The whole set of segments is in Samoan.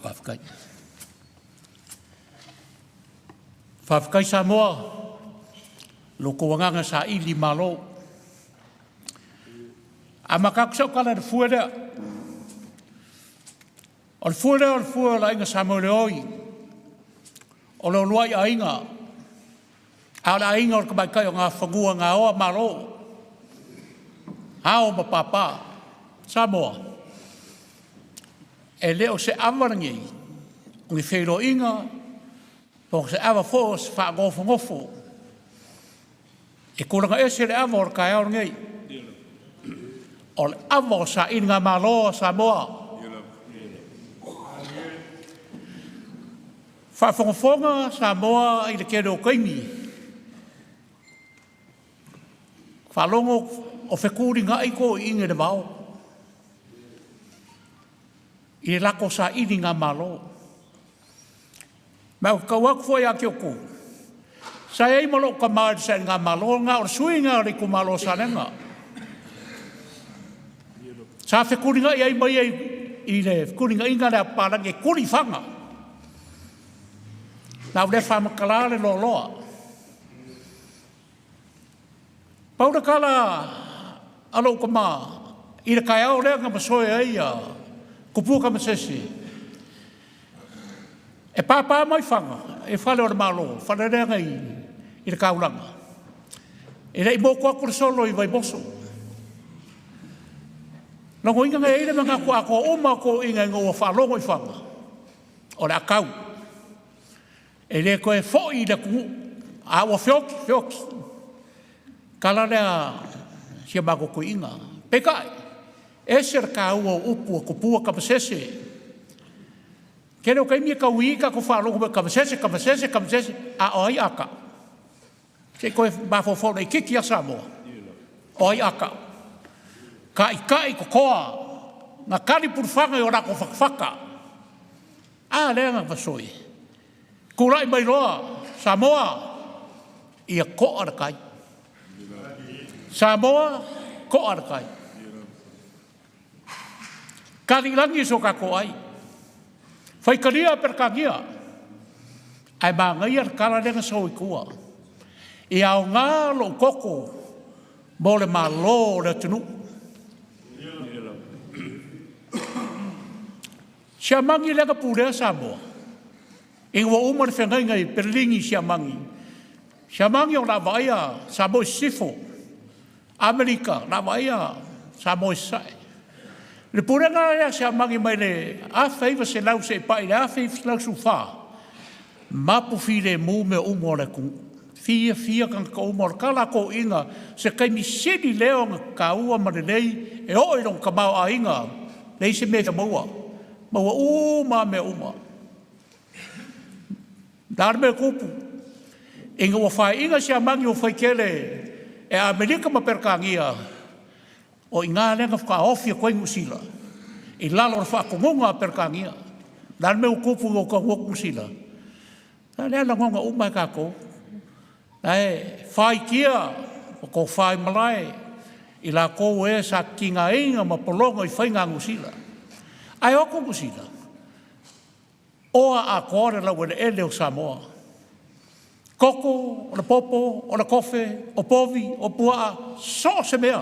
Faafetai. Faafetai Samoa, lo outou agaga saili malo. Amata atu sau tala i le fue lea. O le fue lea o le fue o le aiga Samoeleoi, o le uluai aiga, a o le aiga o le tamaitai o Nafanua na gaoa Malo, ao ma papa. Samoa, e le o se ava lenei o ni feiloaiga po o se ava foi o se faanofonofo. E tulaga ese le ava o le taeao lenei, o le ava o sailigamalo a Samoa. Faafogafoga Samoa i le tele o taimi, faalogo o fetulinai toeaiina i le vao i le latou sailigamalo. Ma ou te tau atu foi ia te outou, sa i ai ma lou tama i le sailigamalo lena, o le sui lena o le itumalo o Salega. Sa fetulinai ai ma ia i le fetulinaiga lea a papalagi e tuli i fana. Na ou le faamatala le loaloa. Pau le tala a lou tama i le taeao lea na masoe ai a Tupua Tamasese, e pāpā mai fana e fale o le Malo, fale lea na i le taulaga. E le i motu atu le solo i Vaimoso. Logoina na i ai le manatu atoa uma o toeaiina ina ua faalogo i fana, o le a tau. E le toe foi i le atunuu, a ua feoti, feoti. Tala lea si a matou toeaina. Peitai, ese le taua o upu a Tupua Tamasese. Tele o taimi e tauī tatou faalogo mai Tamasese, Tamasese, Tamasese, a o ai a tau? Se i toe mafaufau laitiiti lava Samoa. O ai a tau? Taitai totoa na tali pulufana i o latou fatafata. A lea na masoe. Tulai mai loa Samoa, ia to'a le tai. Samoa, to'a le tai. Tali i lagi so tatou ai. Faitalia Peretania, ae manaia le tala lea na sau i tua. Ia aoga lou toto mo le Malo o le atunuu. Siamani lea na pulea Samoa, ina ua uma le feagaiga i Peleligi Siamani. Siamani o le a vaaia Samoa i sisifo, Amerika o le a vaaia Samoa i sasae. Le pulega lea a Siamani mai le 1900 seia pai i le 1914, mapu filemu mea uma o le atunuu. Fiafia tagata uma, o le tala a toeaiina, se taimi sili lea ona taua ma lelei e oo i lona tamaoaiga, leai se mea e maua, maua uma lava mea uma. Le a le mea e tupu? Ina ua faaiina Siamani ua faitele e Amerika ma Peretania, o i ina lea na faatoa ofi atu ai Niu Sila i lalo o le faatonuga a Peretania. O le a le mea ua tupu ina ua taunuu atu Niu Sila? A lea e lagona uma e tatou. Ae faitia o tofa i malae i latou e sa tigaina ma pologa i faiga a Niu Sila. Ae o atu Niu Sila, oa atoa le laueleele o Samoa. Koko, o le popo, o le kofe, o povi, o puaa, so o se mea.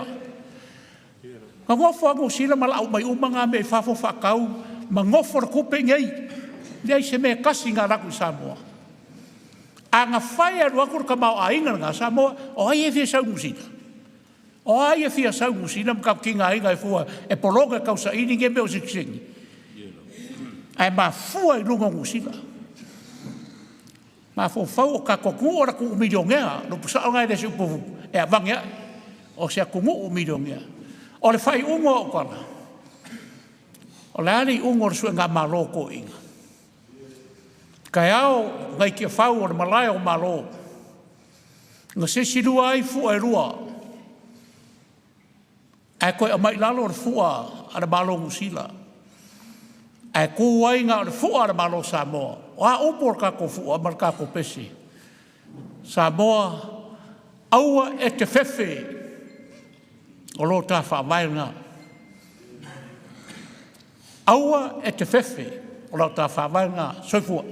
Na nofo a Niu Sila ma lau mai uma na mea i fafo faatau ma nofo le tupe i inei. Leai se mea e tasi na alu atu i Samoa. A na fai e alu atu le tamaoaiga lena Samoa, o ai e fia sau i Niu Sila? O ai e fia sau i Niu Sila ma tatou tigaina ai fua e pologa e tausaili nei mea o sitiseni? Ae mafua i luga o Niu Sila. Mafaufau o tatou atunuu o le atunuu milionea. O le upu sao lena e le o se upu e avane ai. O se atunuu milionea. O le faaiuga o au tala, o le a le iuga o le suegamalo a toeaiina? Taeao nai Tiafau o le malae o Malo, na siesilua ai fua e lua, ae toe aumai i lalo le fua a le Malo o Niu Sila, ae tu ai na o le fua a le Malo o Samoa. O a upu o le tatou fua ma le tatou pese? Samoa, aua e te fefe, o lo ta faavae lena. Aua e te fefe, o lau ta faavae lena. Soifua.